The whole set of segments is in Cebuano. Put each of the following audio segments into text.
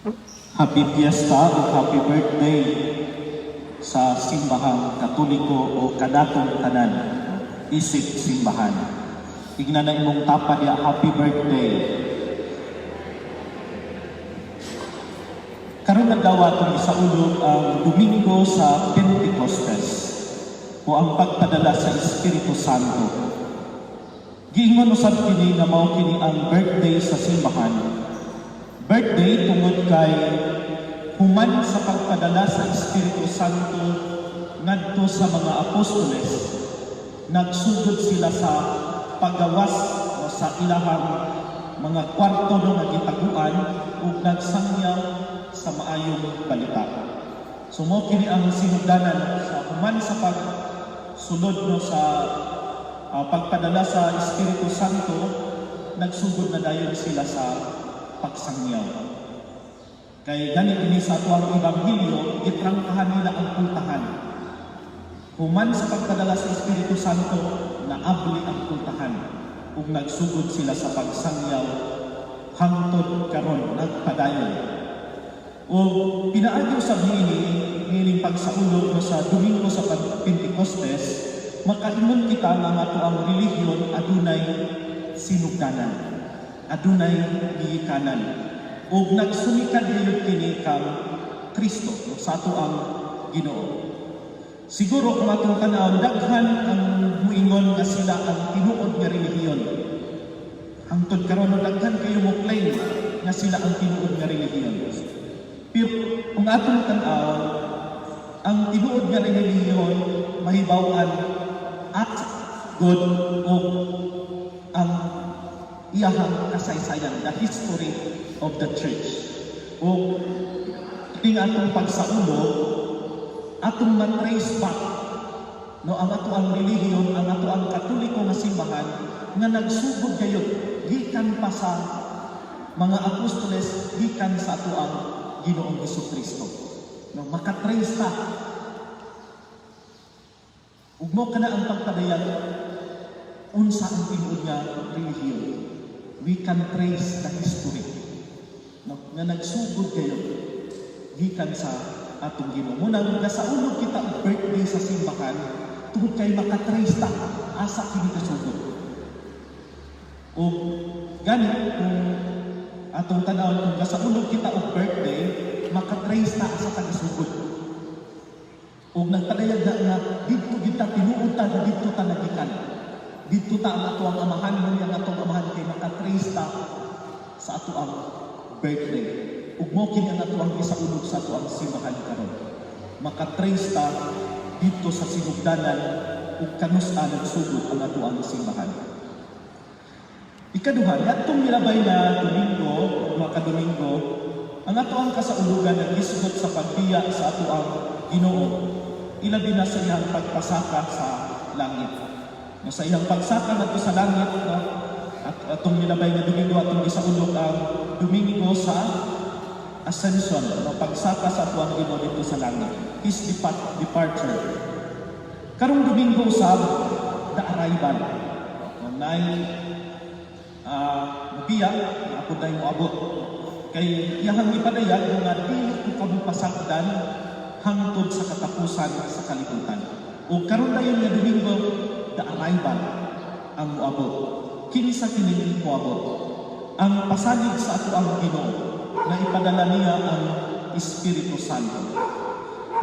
Happy Fiesta o happy birthday sa Simbahang Katoliko o kanatong tanan isip simbahan. Tignan na imong tapa diya, happy birthday. Karon adlaw atong isaulog ang Domingo sa Pentecostes o ang pagpadala sa Espiritu Santo. Giingon usab kini nga mao kini ang birthday sa simbahan. Birthday tungod kay human sa pagpadala sa Espiritu Santo ngadto sa mga apostoles, nagsugod sila sa pagawas o sa ilahang mga kwarto no nga gitaguan ug nagsangyaw sa maayong balita. So mao kini ang sinugdanan sa human sa pagsulod no sa pagpadala sa Espiritu Santo, nagsugod na dayon sila sa pagsangyaw. Kay gani ini sa atuang ebanghelyo, gitrangkahan nila ang pultahan. Human sa pagpadala sa Espiritu Santo, naabli ang pultahan ug nagsugod sila sa pagsangyaw hangtod karon nagpadayon. O pinaagi usab niini niining pagsaulog no sa Domingo sa Pentecostes, makaingon kita nga ang atoang relihiyon adunay sinugdanan, adunay giyikanan ug nagsumikad gayud kini kang Kristo o sa atoang Ginoo. Siguro kung atong tan-awon, daghan ang muingon nga sila ang tinuod nga relihiyon. Hangtod karon no, daghan kayo mo claim nga sila ang tinuod nga relihiyon. Pero kung atong tan-awon, ang tinuod nga relihiyon mahibaw-an at God o ang iyahang kasaysayan, the history of the church. O ting atong pagsaulog, atong ma-trace back no ang ato ang relihiyon, ang ato ang Katoliko nga simbahan nga nagsugod gayud gikan pa sa mga apostoles, gikan sa ato ang Ginoong Kristo. No, makatrace ta. Ug mao kana ang pagpadayag unsa ang tinuod nga relihiyon. We can trace the history. No, nga nagsugod gayud gikan sa atong Ginoo. Munang gasaulog kita og birthday sa simbahan tungod kay makatrace ta asa kini kasugod. Ug gani kung atong tan-awon, kung gasaulog kita og birthday, makatrace ta asa ta gasugod. Ug nagpadayag na nga didto gid ta, tinuod ta nga didto ta nagikan. Didto ta ang ato ang amahan mo, ang atong amahan kay makatrace ta sa ato ang birthday. Ug mo kini ang ato ang gisaulog sa ato ang simbahan karon. Makatrace ta didto sa sinugdanan ug kanus-a nagsugod ang ato ang simbahan. Ikaduha, atong milabay na Domingo, mga kadomingo, ang ato ang kasaulugan naghisgot sa pagbiya sa ato ang Ginoo, ilabi na sa iyang pagpasaka sa langit. No, sa iyang pagsaka ngadto sa langit, no, at atong milabay nga Domingo atong gisaulog ang Domingo sa Ascension, no, pagsaka sa ato ang Ginoo didto sa langit. His departure. Karong Domingo usab, the arrival. No, nay mubiya, ako na moabot. Kay iyahang ipadayag nga dili ko kamo pasagdan hangtod sa katapusan sa kalibutan. O karon dayon nga Domingo, the arrival ang moabot. Kinsa kini moabot? Ang pasalig sa ato ang Ginoo na ipadala niya ang Espiritu Santo.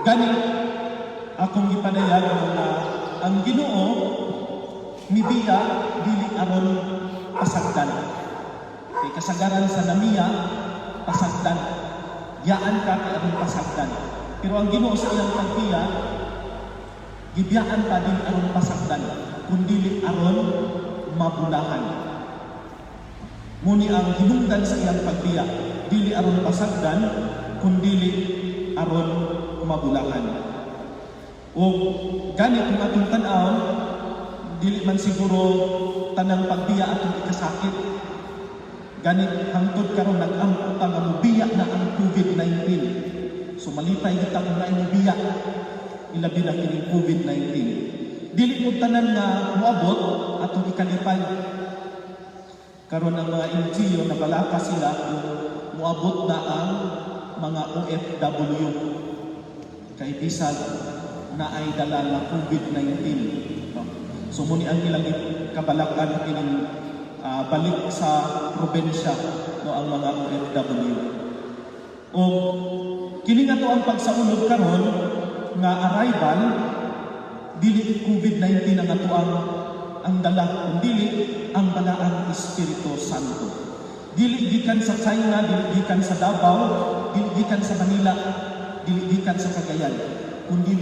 Gani akong ipadayag nga ang Ginoo mibiya dili aron pasagdan. Kay kasagaran sa namiya, pasagdan. Yaan ka kay aron pasagdan. Pero ang Ginoo sa iyang pagbiya, gibiyaan ta dili aron pasagdan, kundi aron mabulahan. Muni ang hinungdan sa iyang pagbiya, dili aron pasagdan, kundi aron mabulahan. O gani kung atong tan-aw, dili man siguro tanang pagbiya atong ikasakit. Gani hangtod karon nag-ampo ta nga mobiya na ang COVID-19. So malipay kita kung naay mobiya, ilabi na kining COVID-19. Dili mo tanan nga moabot atong ikalipay. Karon ang mga LGU nabalaka sila kung moabot na ang mga OFW kay bisag naay dala nga COVID-19, no? So mao ni ang ilang kabalakan kining balik sa probinsya, no, ang mga OFW. O kini nga to ang pagsaulog karon nga arrival, dili COVID-19 ang ato ang dala, kundi ang Balaang Espiritu Santo. Dili gikan sa China, dili gikan sa Davao, dili gikan sa Manila, dili gikan sa Cagayan, kundi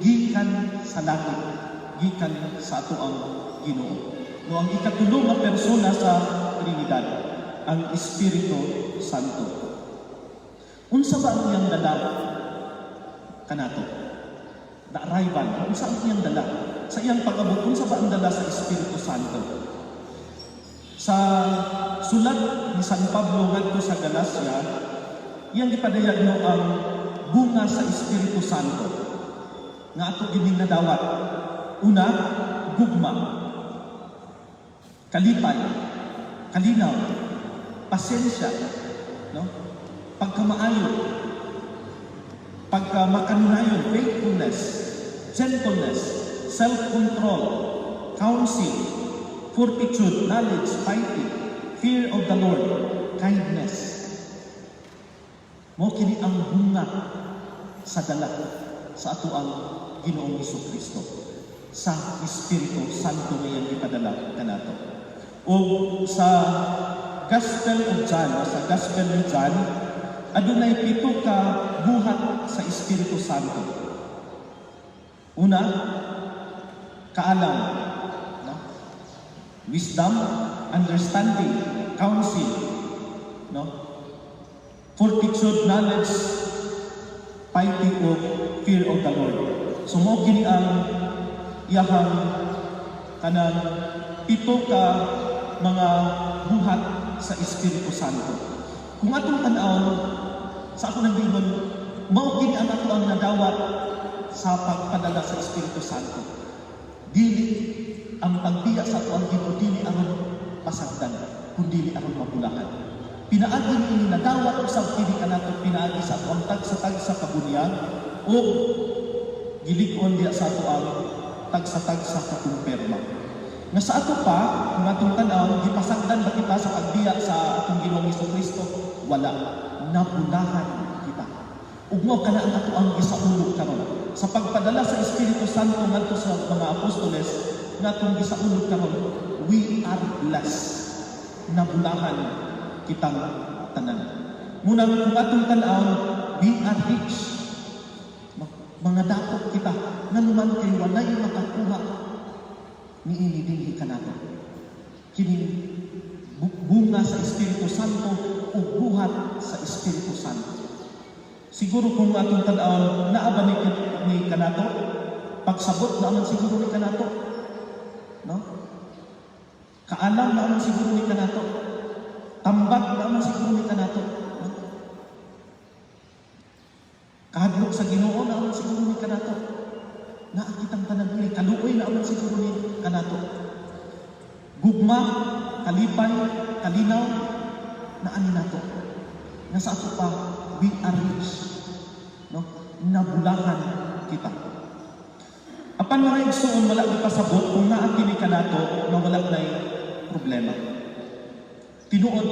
gikan sa langit, gikan sa ato ang Ginoo. No, ang ikatulo nga persona sa Trinidad, ang Espiritu Santo. Unsa ba ang iyang dala kanato? The arrival, unsa ang iyang dala? Sa iyang pag-abot, unsa ba ang dala sa Espiritu Santo? Sa sulat ni San Pablo ngadto sa Galacia, iyang gipadayag, no, ang bunga sa Espiritu Santo nga ato gining nadawat. Una, gugma, kalipay, kalinaw, pasensya, no? Pagkamaayo, pagkamakanunayon, faithfulness, gentleness, self-control, counsel, fortitude, knowledge, piety, fear of the Lord, kindness. Mao kini ang bunga sa dala sa ato ang Ginoong Kristo sa Espiritu Santo nga iyang ipadala kanato. O sa Gospel of John, o sa Gospel ni John, adunay pito ka buhat sa Espiritu Santo. Una, kaalam, no? Wisdom, understanding, counsel, no? Fortitude, knowledge, piety o fear of the Lord. So mao kini ang iyahang kanang pito ka mga buhat sa Espiritu Santo. Kung atong tan-awon, sa ako nang giingon, mao kini ang ato ang nadawat sa pagpadala sa Espiritu Santo. Dili ang pagbiya sa ato ang Ginoo dili aron pasagdan, kundi aron mabulahan. Pinaagi niini, nadawat usab kini kanato pinaagi sa ato ang tagsa-tagsa kabunyag o gilig-on diya sa ato ang tagsa-tagsa ka kumpirma. Nga sa ato pa, kung atong tan-aw, gipasagdan ba kita sa pagbiya sa atong Ginoong Kristo? Wala. Nabulahan kita. Ug mao kana ang ato ang gisaulog karon. Sa pagpadala sa Espiritu Santo ngadto sa mga apostoles, nga atong gisaulog karon, we are blessed. Nabulahan kitang tanan. Munang kung atong tan-aw, we are rich. Mga dako kita, nganuman kay walay makakuha niini dinhi kanato. Kining bunga sa Espiritu Santo ug buhat sa Espiritu Santo. Siguro kung atong tan-awon, naa ba ni kanato? Pagsabot, naa man siguro ni kanato. No? Kaalam, naa man siguro ni kanato. Tambag, naa man siguro ni kanato. No? Kahadlok sa Ginoo, naa man siguro ni kanato. Naa kitang tanan ni kaluoy, naa man siguro ni kanato. Gugma, kalipay, kalinaw, naa ni nato. Nga sa ato pa, we are rich. No? Nabulahan kita. Apan, mga igsuon, wala pasabot kung naa kini kanato nga wala nay problema. Tinuod,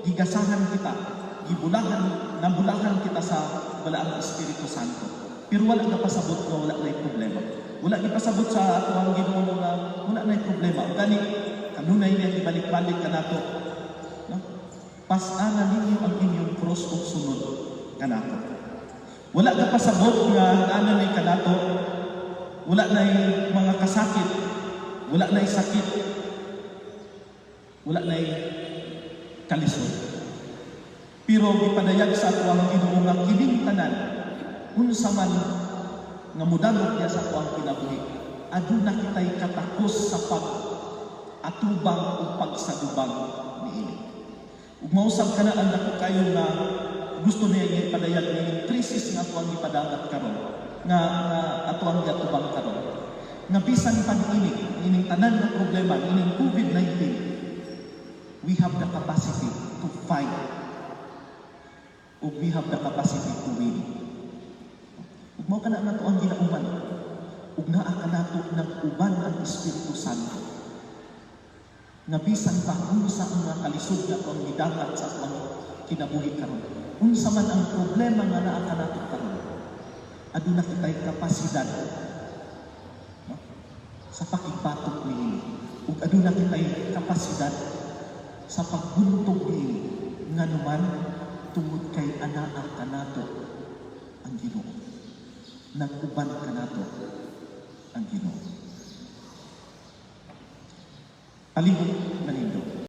gigasahan kita, gibulahan, nabulahan kita sa Balaang Espiritu Santo. Pero wala na pasabot nga wala nay problema. Wala gipasabot sa atuang Ginoo nga wala nay problema. Gani kanunay niya ibalik-balik kanato. No? Pas-ana ninyo ang inyong cross ug sunod kanato. Wala ka pasabot nga ana nay kanato, wala nay mga kasakit, wala nay sakit, wala nay kalisod. Pero gipadayag sa atuang Ginoo nga kining tanan, unsa man nga mudagok niya sa atuang kinabuhi, aduna kitay katakos sa pag atubang o pagsagubang niini. Ug mausab kana ang dako kayo nga gusto niya nga ipadayag nining krisis nga atuang gipadangat karon, nga atuang giatubang karon. Nga bisan pa niini, ining tanan nga problema, ining COVID-19, we have the capacity to fight. Ug we have the capacity to win. Ug mao kana nato ang ginauman. Ug naa kanato nag-uban ang Espiritu Santo. Nga bisan pa unsa ang mga kalisod nga ato ang gidangat sa atong kinabuhi karon. Unsa man ang problema nga naa kanato karon. Aduna kitay kapasidad, no, sa pakigbatok niini. Ug aduna kitay kapasidad sa pagbuntog niini, nganuman tungod kay anaa kanato ang Ginoo. Nag-uban kanato ang Ginoo. Palihog na.